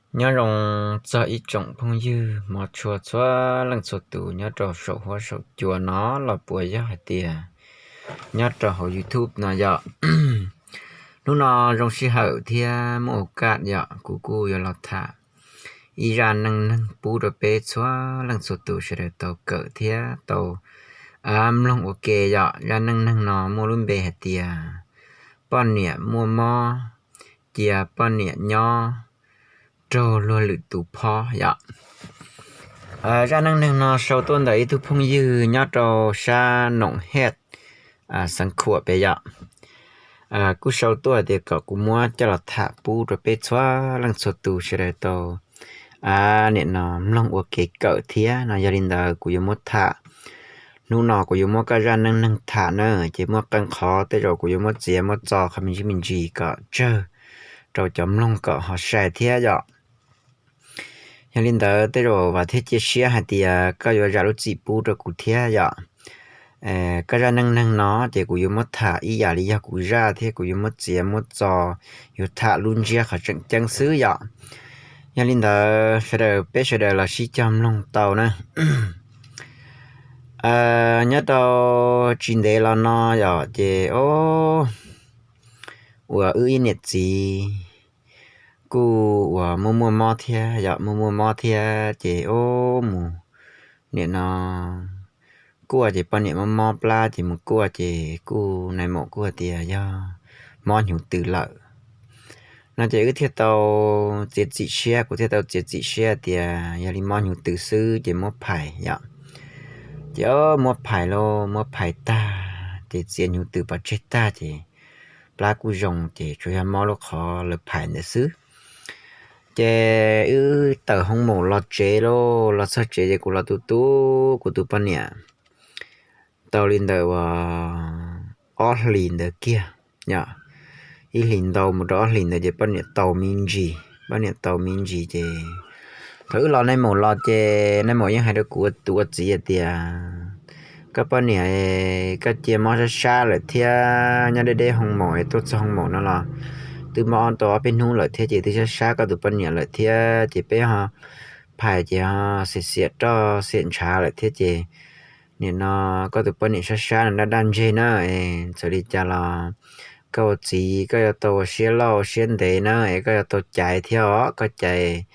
Nyob zoo txog ib tsoom phooj ywg hmov tshua txhua leej txhua tus nyob rau saum huab saum cua no los puas yog hais tias nyob rau hauv YouTube no yom. Hnub no zoo sij hawm thiab muaj ua kaj yom, kuv kuj yuav los tham ib zaj neej neeg pub rau peb txhua leej txhua tus sawv daws tau kawm thiab tau mloog ua ke yom. Zaj neej neeg no muaj lub npe hais tias poj niam muaj mob cia poj niam nyob raug luag lwm tus phob yom. Zaj neej neeg no sau tuaj ntawm ib tug phooj ywg nyob rau sab Noom Hej, Xeev Khuam pem yom. Kuj sau tuaj hais tias kom kuv muab coj los tham pub rau peb txhua leej txhua tus sawv daws tau nim no mloog ua kev kawm thiab no. Yog li ntawd kuv yuav muab tham, hnub no kuv yuav muab koj zaj neej neeg tham na, ces muaj qee qhov tej zaum kuv yuav muab txiav muab txo qhov me ntsis me ntsis kom tsawg rau cov mloog kom ho sai thiab yom. Yog li ntawd tej zaum vam thiab cia siab hais tias koj yuav zam lub txim pub rau kuv thiab yom. Koj zaj neej neeg no ces kuv yuav muab tham ib yam li yog kuv zaj thiab kuv yuav muab txiav muab txo, yuav tham lub ntsiab qhov tseem ceeb xwb yom. Yog li ntawd sawv daws peb sawv daws los sib cog mloog tau na. Nyob rau tsis ntev los no yom ces o, uas wb ib niam txiv kuj uas muaj muaj mob thiab yom, muaj muaj mob thiab ces o, mus nim no kuaj ces poj niam mob mob plab ces mus kuaj ces kuj nais maum kuj hais tias yog mob hnyuv tws lawm no ces wb thiaj tau txiav txim siab, kuv thiaj tau txiav txim siab tias yog li mob hnyuv tws xwb ces muab phais yom. Ces o, muab phais lauj, muab phais tag ces txiav hnyuv tws pov tseg tag ces plab kuj zoo ces tsuas yog mob lub qhov lawv phais ntawd xwb. Ces wb tawm hoo maum los tsev lauj, los txog tsev ces kuv los tu tu kuv tus poj niam tau li ntawm uas ob hlis ntawd kiag yom. Ib hlis ntau mus rau ob hlis ntawd ces poj niam tau me ntsis, poj niam tau me ntsis ces thaum wb los nais maum los ces nais maum yeej hais rau kuv tus ua txiv hais tias koj poj niam, koj cia mob sab sab lawm thiab, nyob deb deb hoo maum es tuaj txog hoo maum no los twb mob tau ob peb hnub lawm thiab ces twb sab sab koj tus poj niam lawm thiab ces peb ho phais ces ho xiam xiam roj xiam ntshav lawm thiab ces nim no koj tus poj niam sab sab no daj daj ntseg na. Txawm li cas los koj ua txiv koj yuav tau ua siab loj ua siab ntev na es koj yuav tau caiv thiab os, koj caiv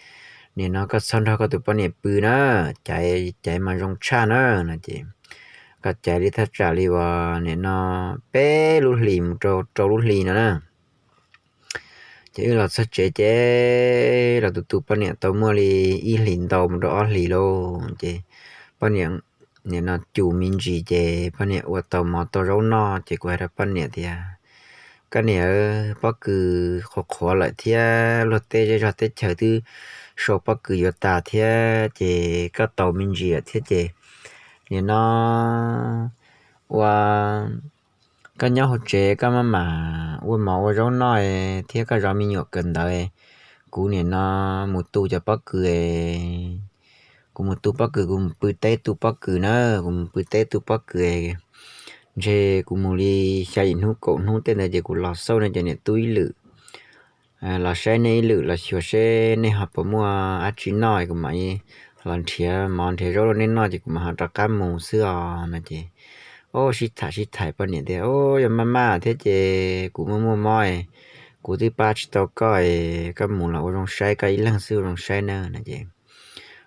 nim no koj txhob nrog koj tus poj niam pw na, caiv caiv mas zoo tshaj na no ces koj caiv li thaj tsam li uas nim no peb lub hlis mus rau rau lub hlis no na. Ces wb los txog tsev ces los tus tus poj niam tau muaj li ib hlis ntau mus rau ob hlis lauj ces poj niam nim no cum me ntsis ces poj niam ua tau mov tau zaub noj ces kuv hais rau poj niam tias koj niam, pob kws qhuav qhuav lawm thiab luag tej zej zog teb chaws twb sau pob kws yuav tas thiab ces koj tau me ntsis lawm thiab ces nim no ua koj nyob hauv tsev koj maj mam ua mov ua zaub noj thiab koj zov me nyuam kawm ntawv. Kuv nim no mus tu cov pob kws, kuv mus tu pob kws, kuv mus pw teb tu pob kws na, kuv mus pw teb tu pob kws. Ntshe kuv mus li xya yim hnub kaum hnub tej ntawd ces kuv los xauj nej cov niam tub ib lwm, los saib nej ib lwm los xyuas seb nej ho puas muaj dab tsi noj kuv mam los nrhiav mov nrhiav zaub rau nej noj ces kuv mam ho rov qab mus xwb os no ces o, sib tham sib tham poj niam tias o, yog maj maj thiab ces kuv muaj muaj mob, kuv twb pab tsis tau koj, koj mus los ua zoo saib koj ib leeg xwb ua zoo saib na no ces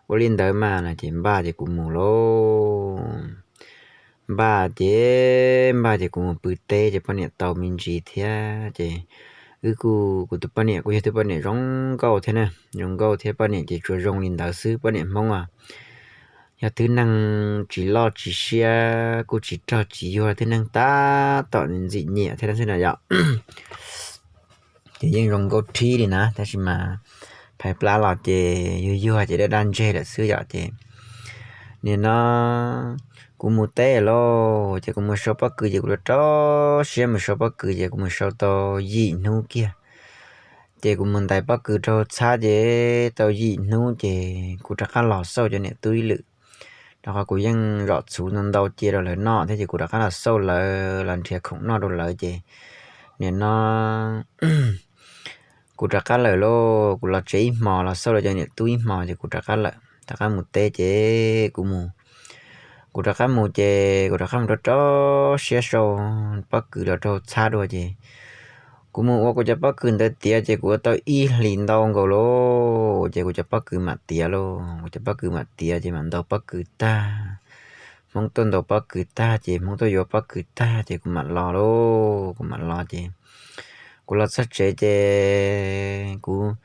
ua li ntawd mas no ces npaj ces kuv mus lauj. Npaj ces npaj ces kuv mus pw teb ces poj niam tau me ntsis thiab ces wb kuj, kuv tus poj niam kuj yog tus poj niam zoo nkauj thiab na, zoo nkauj thiab poj niam ces tsuas zoo li ntawd xwb, poj niam Hmoob as yog twb neeg tsis loj tsis siab kuj tsis rog tsis yuag, twb neeg tab tom ntxim nyiam thiab xwb na yom. Ces yeej zoo nkauj rhib li na tab sis mas phais plab los ces yuag yuag ces daj daj ntseg lawm xwb yom ces nim no kuv mus teb lauj ces kuv mus sau pob kws ces kuv rau rau siab mus sau pob kws ces kuv mus sau tau yim hnub kiag ces kuv mus ntais pob kws rau txhab ces tau yim hnub ces kuv rov qab los xauj cov niam tub ib lwm, rau qhov kuv yeej zom txhuv ntau ntau cia rau lawv noj thiab ces kuv rov qab los xauj lawv los nrhiav khoom noj rau lawv ces nim no kuv rov qab lawm lauj. Kuv los tsev ib hmo, los xauj los cov niam tub ib hmo ces kuv rov qab lawm. Rov qab mus teb ces kuv mus, kuv rov qab mus ces kuv rov qab mus rau rau siab sau pob kws los rau txhab dua ces kuv mus ua kuv cov pob kws ntawd tiav ces kuv ua tau ib hlis ntau nkaus lauj. Ces kuv cov pob kws mam tiav lauj, kuv cov pob kws mam tiav ces mam ntaus pob kws tag. Hmoob tuaj ntaus pob kws tag ces Hmoob tuaj yuav pob kws tag ces kuv mam los lauj, kuv mam los ces kuv los txog tsev ces kuv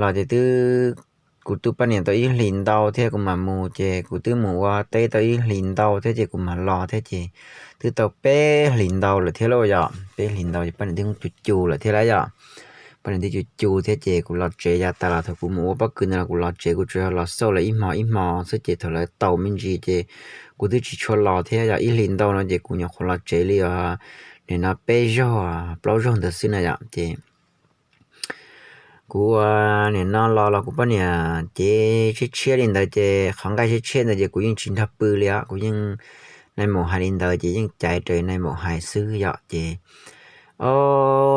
los ces twb, kuv tu poj niam tau ib hlis ntau thiab kuv mam mus ces kuv twb mus ua teb tau ib hlis ntau thiab ces kuv mam los thiab ces twb tau peb hlis ntau lawm thiab lauj yom. Peb hlis ntau ces poj niam twb cus cus lawm thiab lauj yom. Poj niam twb cus cus thiab ces kuv los tsev yav tas los thaum kuv mus ua pob kws ntawd los kuv los tsev kuv tsuas yog los xauj lawv ib hmo ib hmo xwb ces thaum lawv tau me ntsis ces kuv twb tsis tshua los thiab yom. Ib hlis ntau no ces kuv nyuam qhuav los tsev li os, nim no peb zaug plaub zaug ntawd xwb na yom ces kuv ua nim no los los kuv poj niam cev tshiab tshiab li ntawd ces qhov nqaij tshiab tshiab ntawd ces kuv yeej tsis nrog pw li os. Kuv yeej, nais maum hais li ntawd ces yeej caiv raws nais maum hais xwb yom ces, o,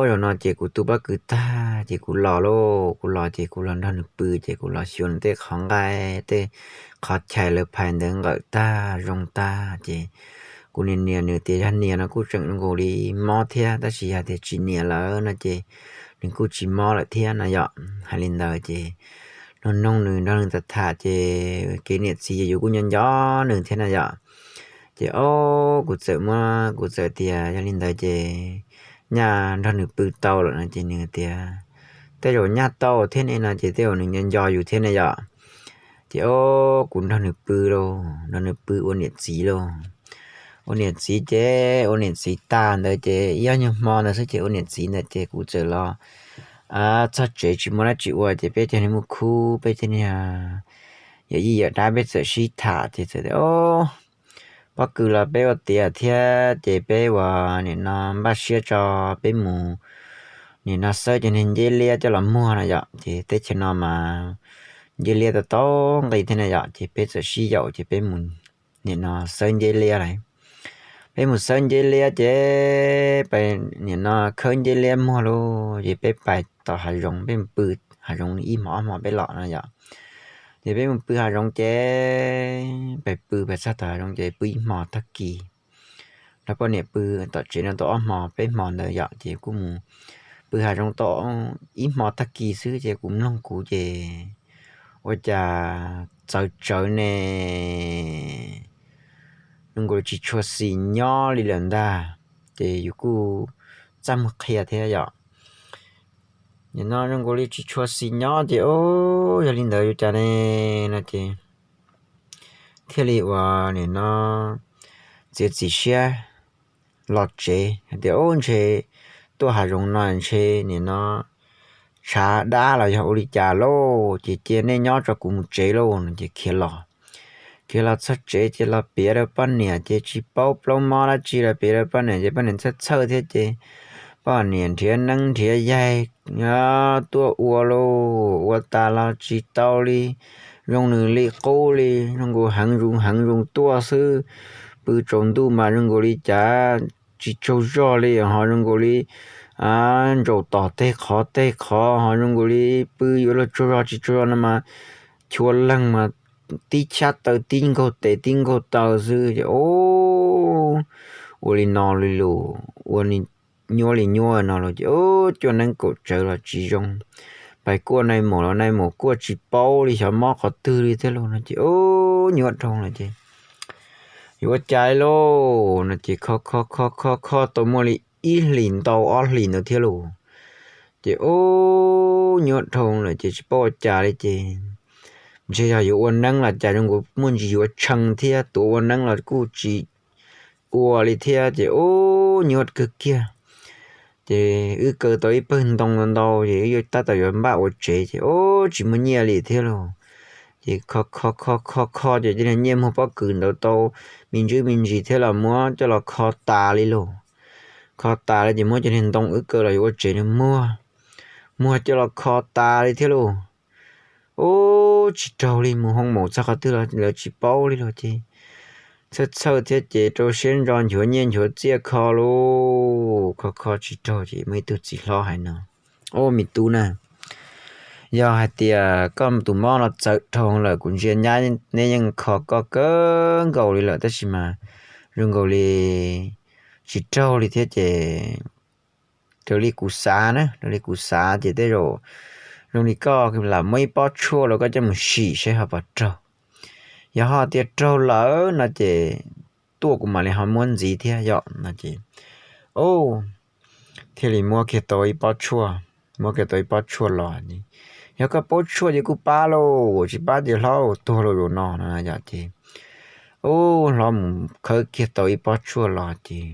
zaum no ces kuv tu pob kws tag ces kuv los lauj, kuv los ces kuv los nrog nws pw ces kuv los xyuas nws tej qhov nqaij tej qhov chais lawv phais ntawd nqawm tag zoo tag ces kuv nias nias nws tias yog nias no kuj tseem zoo nkaus li mob thiab tab sis yog tias tsis nias lawm no ces nws kuj tsis mob lawm thiab no yom. Hais li ntawd ces noog noog nws nrog nws tham tham ces kev niam txiv ces yus kuj nco nco nws thiab na yom. Ces o, kuv txawm muab, kuv txawm tias yog li ntawd ces nyaj nrog nws pw tau lawm no ces nws tias tej zaum nyaj tau thiab ne no ces tej zaum nws nco nco yus thiab ne yom. Ces o, kuv nrog nws pw lauj, nrog nws pw ua niam txiv lauj. Ua niam txiv ces ua niam txiv tas ntawd ces ib ob nyuag hmo ntawd xwb ces ua niam txiv ntawd ces kuv txawm los txog tsev tsis muaj dab tsi ua ces peb cov niag muaj khub peb cov niag yawm yij yawm dab peb txawm sib tham ces txawm tias o, pob kws los peb ua tiav thiab ces peb ua nim no npaj siab tso peb mus nim no xawb cov niag nceb liab coj los muag no yom. Ces teb chaws no mas nceb liab tau tau nqi thiab na yom ces peb txawm sib yaum ces peb mus nim no xawb nceb liab lawm. Peb mus xawb nceb liab ces peb nim no khawb nceb liab muag lauj ces peb pais tom hav zoov, peb mus pw hav zoov ib hmo ob hmo peb los no yom. Ces peb mus pw hav zoov ces peb pw pais txog tom hav zoov ces pw ib hmo tag kis, nrog poj niam pw tom tsev no tau ob hmo peb hmo ntawd yom ces kuj mus pw hav zoov tau ib hmo tag kis xwb ces kuv mloog kuv ces ua cas txawv tsawv ne, zoo nkaus li tsis tshua xis nyob li lawm ntag. Ces yus kuj txaj muag qhia thiab yom. Nim no zoo nkaus li tsis tshua xis nyob ces o, yog li ntawd yuav cas ne no ces thiaj li ua nim no txiav txim siab los tsev hais tias o, ntshe tuaj hav zoov no ntshe nim no tshav dab los yog ua li cas lauj ces cia nej nyob tso kuv mus tsev lauj no ces khiav los. Khiav los txog tsev ces los piav rau poj niam ces tsis paub plaub mob dab tsi los piav rau poj niam ces poj niam txhawj txhawj thiab ces poj niam nrhiav neeb nrhiav yaig tuaj ua lauj, ua tas los tsis tau li, zoo nws li qub li, zoo nkaus heev zoo heev zoo tuaj xwb. Pw tsaus ntuj mas zoo nkaus li cas tsis tsaug zog li ho zoo nkaus li ntsaum tom tej qhov tej qhov ho zoo nkaus li pw yuav luag tsaug zog tsis tsaug zog no mas chua leeg mas tib chab taw tib nkaug tes tib nkaug taw xwb ces o, ua li no li lauj, ua nyuaj li nyuaj no los ces o, cua neeb kaum tsawv los tsis zoo, pais kuaj nai maum los nai maum kuaj tsis paub li xyov mob qhov twg li thiab lauj no ces o, nyuaj dhau lawm ces yuav ua cas lauj no ces kho kho kho kho kho tau muaj li ib hlis ntau ob hlis ntawd thiab lauj. Ces o, nyuaj dhau lawm ces tsis paub ua cas li ces ntshe yog yuav ua neeb los cas zoo nkaus muaj ntsis yuav tshee thiab, tuav ua neeb los kuj tsis ua li thiab ces o, nyuaj kawg kiag. Ces wb kaw tau ib pawg ntoo ntau ntau ces wb tab tom yuav npaj ua tsev ces o, tsis muaj nyiaj li thiab lauj. Ces kho kho kho kho kho ces cia li nyiaj muag pob kws ntawd tau me ntsis me ntsis thiab los muab coj los kho tas li lauj. Kho tas li ces muab cov niag ntoo wb kaw los yuav ua tsev no muag, muag coj los kho tas li thiab lauj. Ub, tsis raug li, mus hoo maum txog qhov twg los lawv tsis paub li lauj. Ces txhawj txhawj thiab ces rau siab ntso nchuav nyiaj nchuav txiaj kho lauj. Kho kho tsis raug ces muaj ib tug txiv hlob hais no, ub, me tub na, Yog hais tias koj tus mob no txawm raug lawm, kuv ntsia nyab neb yeej kho koj kawg nkaus li lawm, tab sis mas zoo nkaus li tsis raug li thiab ces raws li kuv xav na, raws li kuv xav ces tej zaum zoo li koj lam muab ib pob tshuaj los koj coj mus sim seb ho puas raug. Yog ho tias raug lawm no ces tuaj kuv mam li ho muab ntxiv thiab yom no ces, o, thiaj li muab kiag tau ib pob tshuaj, muab kiag tau ib pob tshuaj los. Yog koj paub tshuaj ces kuj pab lauj, tsis pab ces hlob tuag lauj zaum no no yom ces, u, hlob mus khawb kiag tau ib pob tshuaj los ces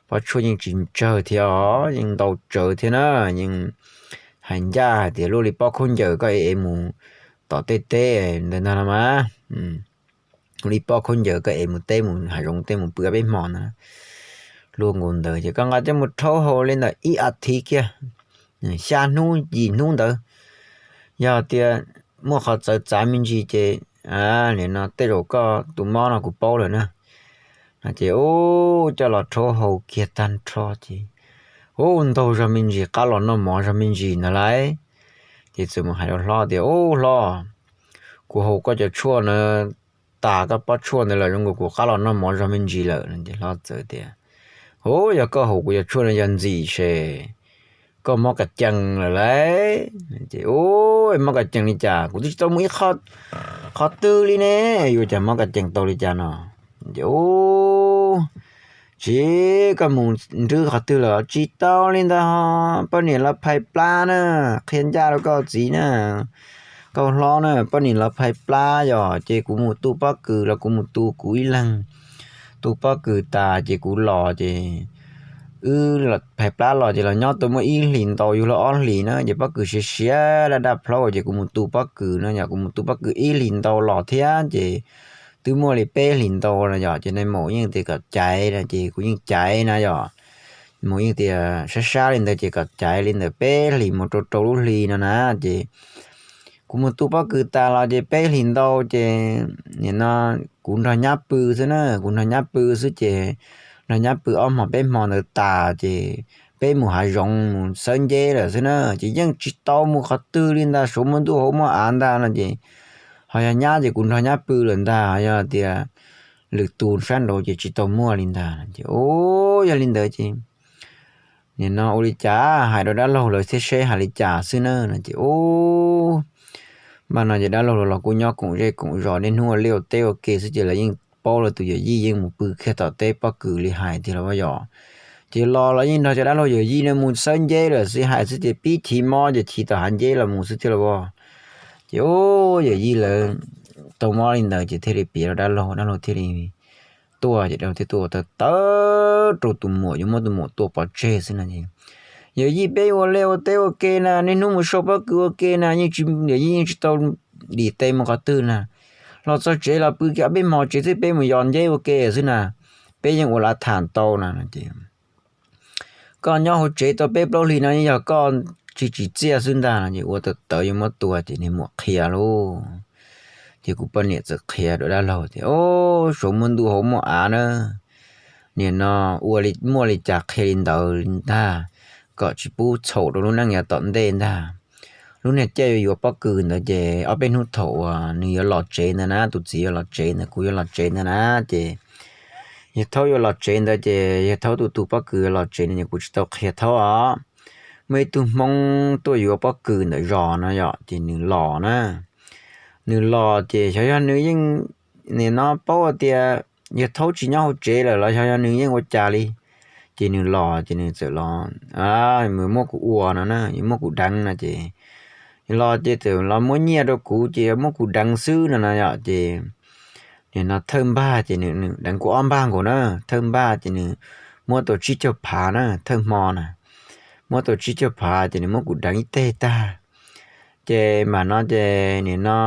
pob tshuaj yeej tsis tsawg thiab os, yeej ntau tsawv thiab na, yeej hais ncaj hais tias luaj li pob khaub ncaws koj ev ev mus tom tej teb ntawd ntag no mas. Li pob khaub ncaws koj ev mus teb mus hav zoov teb mus pw ob peb hmo ntag, luaj nkaus ntawd ces koj nqa coj mus rhaub haus li ntawm ib as thiv kiag, xya hnub yim hnub ntawd. Yog tias muaj qhov txawv txav me ntsis ces, nim no tej zaum koj tus mob no kuv paub lawm na. No ces u, coj los rhaub haus kiag tag nrho ces, u, ntaug zog me ntsis, qab los noj mov zog me ntsis ntag lauj. Ces txawm mus hais rau hlob tias, u, hlob, kuv haus koj cov tshuaj na, tas koj pob tshuaj ntawd lawm zoo nkaus kuv qab los noj mov zog me ntsis lawm no ces hlob txawm tias, u, yog koj haus kuv cov tshuaj no yog ntxim ces koj mob kas cees lawm lauj. Ces, u, mob kas cees li cas, kuv twb tsis tau mus ib qho twg li ne, yuav cas mob kas cees tau li cas no. Ces, u, tsis, koj mus nrwb qhov twg lawm, tsis tau li ntawd ho, poj niam los phais plab na, qhia ncaj rau koj txiv na, koj hlob na, poj niam los phais plab yom, ces kuv mus tu pob kws los kuv mus tu kuv ib leeg, tu pob kws tas ces kuv los ces wb phais plab los ces los nyob tau muaj ib hlis ntau yug los ob hlis na ces pob kws siav siav daj daj plaub ces kuv mus tu pob kws no yom, kuv mus tu pob kws ib hlis ntau los thiab ces twb muaj li peb hlis ntau no yom, ces nais maum yeej tias kom caiv no ces kuv yeej caiv na yom. Maum yeej tias sab sab li ntawd ces kom caiv li ntawm peb hlis mus rau rau lub hli no na ces kuv mus tu pob kws tas los ces peb hlis ntau ces nim no kuv nrog nyab pw xwb na, kuv nrog nyab pw xwb ces nrog nyab pw ob hmo peb hmo ntawd tas ces peb mus hav zoov mus xawb nceb lawm xwb na, ces yeej tsis tau mus qhov twg li ntag, suav muaj ntuj hauv muaj av ntag no ces ho yog nyab ces kuv nrog nyab pw lawm ntag, ho yog tias lwm tus sab nraud ces tsis tau muaj li ntag. Ces, u, yog li ntawd ces nim no ua li cas hais rau dab laug lawv thiab seb hais li cas xwb na no ces, u, npaj no ces dab laug los kuj nyob koom zej koom zos niaj hnub ua liaj ua teb ua ke xwb ces lawv yeej paub lawv tus yawm yij yeej mus pw kiag tom teb pob kws li hais tiag los as yom. Ces los los yeej nrog cov dab laug yawm yij no mus xawb nceb lawm xwb, hais xwb ces pib chiv mob ces chiv tom hav nceb los mus xwb tiag los as. Ces, u, yawm yij lawv tau mob li ntawd ces thiaj li piav rau dab laug, dab laug thiaj li tuaj ces dab laug thiaj tuaj ua tawv tawv rau tus muam, yuav muab tus muam tua pov tseg xwb no. Yawm yij peb ua liaj ua teb ua ke na, niaj hnub mus sau pob kws ua ke na, yeej tsis, yawm yij yeej tsis tau dim tes mus qhov twg na, los txog tsev los pw kiag ob peb hmo tsev xwb peb mus yos nceb ua ke xwb na, peb yeej ua lav tham tau na no ces koj nyob hauv tsev tau peb plaub hlis no yeej yog koj tsis tsim txiaj xwb ntag no ces ua tawv tawv yuav muab tua ces niag muam qhia lauj. Ces kuv poj niam txawm qhia rau dab laug tias, o, suav muaj ntuj hauv muaj av na, nim no ua li muaj li cas qhia li ntawd ntag, kom tsis pub txhaum rau lub neej yav tom ntej ntag. Lub niag caij yuav yuav pob kws ntawd ces ob peb hnub thaum uas nws yuav los tsev ntawd na, tus txiv yuav los tsev ntawd, kuv yuav los tsev ntawd na, ces yawg Thaub yuav los tsev ntawd ces yawg Thaub tus tu pob kws yuav los tsev ntawd ces kuv tsis tau qhia Thaub os. Muaj ib tug Hmoob tuaj yuav pob kws ntawm zos no yom, ces nws los na. Nws los ces xyov yog nws yeej nim no paub tias yawg Thaub tsis nyob hauv tsev lawm los xyov yog nws yeej ua cas li. Ces nws los ces nws txawm los, yuav muab kuv ua no na, yuav muab kuv deev no ces los ces txawm los muab nyiaj rau kuv ces muab kuv deev xwb no no yom. Ces nim no thawj npag ces nws deev kuv ob npag nkaus na, thawj npag ces nws muab tau tsib caug phav na, thawj hmo na, muab tau tsib caug phav ces nws muab kuv deev ib teg tag. Ces mam no ces nim no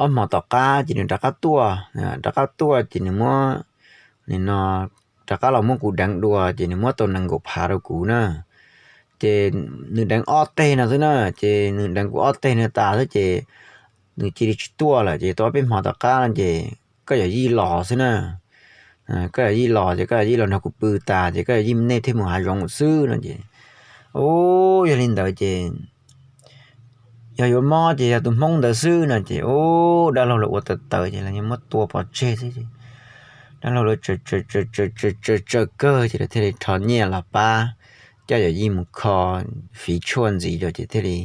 ob hmo tom qab ces nws rov qab tuaj, rov qab tuaj ces nws muab, nim no rov qab los muab kuv deev dua ces nws muab tau nees nkaum phav rau kuv na. Ces nws deev ob teg no xwb na, ces nws deev kuv ob teg no tas xwb ces nws cia li tsis tuaj lawm ces tau ob peb hmo tom qab no ces koj yawm yij los xwb na. Koj yawm yij los ces koj yawm yij los nrog kuv pw tas ces koj yawm yij nej thiaj mus hav zoov xwb no ces, u, yog li ntawd ces yog yuav mob ces yog tus Hmoob ntawd xwb no ces ub dab laug lawv ua tawv tawv ces lawv yeej muab tua pov tseg xwb. Dab laug lawv tsaws tsaws kawg ces lawv thiaj li rho nyiaj los pab coj yawm yij mus kho fiv tshuaj ntxiv rau ces thiaj li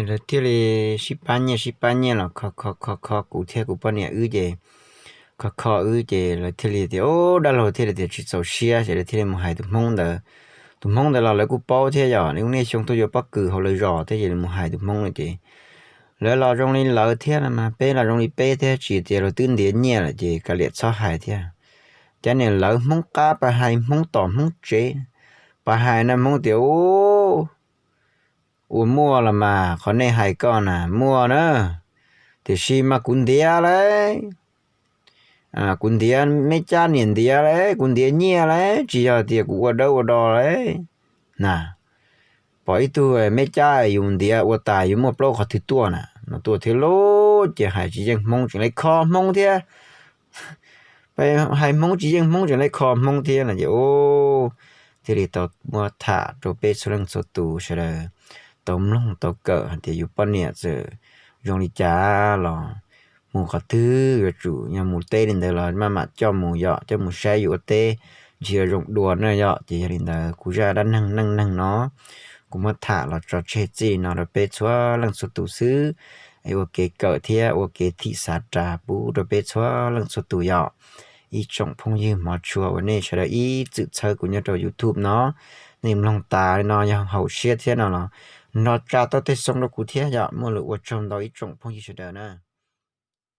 lawv thiaj li sib pab nyiaj sib pab nyiaj los kho kho kho kho kuv thiab kuv poj niam wb ces kho kho wb ces lawv thiaj li tias, ub dab laug thiaj li tias tsis txaus siab ces lawv thiaj li mus hais tus Hmoob ntawd. Tus Hmoob ntawd los lawv kuj paub thiab yom, lawv kuj niaj xyoo tuaj yuav pob kws hauv lawv zos thiab ces lawv mus hais tus Hmoob no ces lawv los zoo li lawv thiab no mas peb los zoo li peb thiab, tsis tias lawv twb ntiav nyiaj lawm ces kav liam txhob hais thiab. Cov niam lawv Hmoob qab pas hais Hmoob tom Hmoob tsev, pas hais no Hmoob tias, ub, ua muaj los mas qhov nej hais koj na muaj na, tiam sis mas kuv ntiav lawm, kuv ntiav Meb Cab niam ntiav lawm, kuv ntiav nyiaj lawm, tsis yog tias kuv ua dawb ua do lawm na. Pom ib tug Meb Cab yus ntiav ua tas yus muaj plaub qhov twg tuaj na no tuaj thiab lauj. Ces hais tsis yeej Hmoob tseem li kho Hmoob thiab, hais Hmoob tsis yeej Hmoob tseem li kho Hmoob thiab no ces thiaj li tau muab tham rau peb txhua leej txhua tus sawv daws tau mloog tau kawm hais tias yus poj niam txawm zoo li cas los mus qhov twg yuav tsum yog mus teb li ntawd los maj mam coj mus yom, coj mus saib yus ua teb ntsis zoo dua na yom. Ces yog li ntawd kuv zaj dab neeg neej neeg no kuv muab tham los tso tseg txij li no rau peb txhua leej txhua tus xwb, es ua kev kawm thiab ua kev thim xav ras pub rau peb txhua leej txhua tus yom. Ib tsoom phooj ywg hmov tshua uas nej sawv daws ib txwm txhawb kuv nyob rau YouTube no, nej mloog tas li no yog haum siab thiab no los nrog tsa tau tej xoo rau kuv thiab yom. Muaj lus ua tsaug ntau ib tsoom phooj ywg sawv daws na.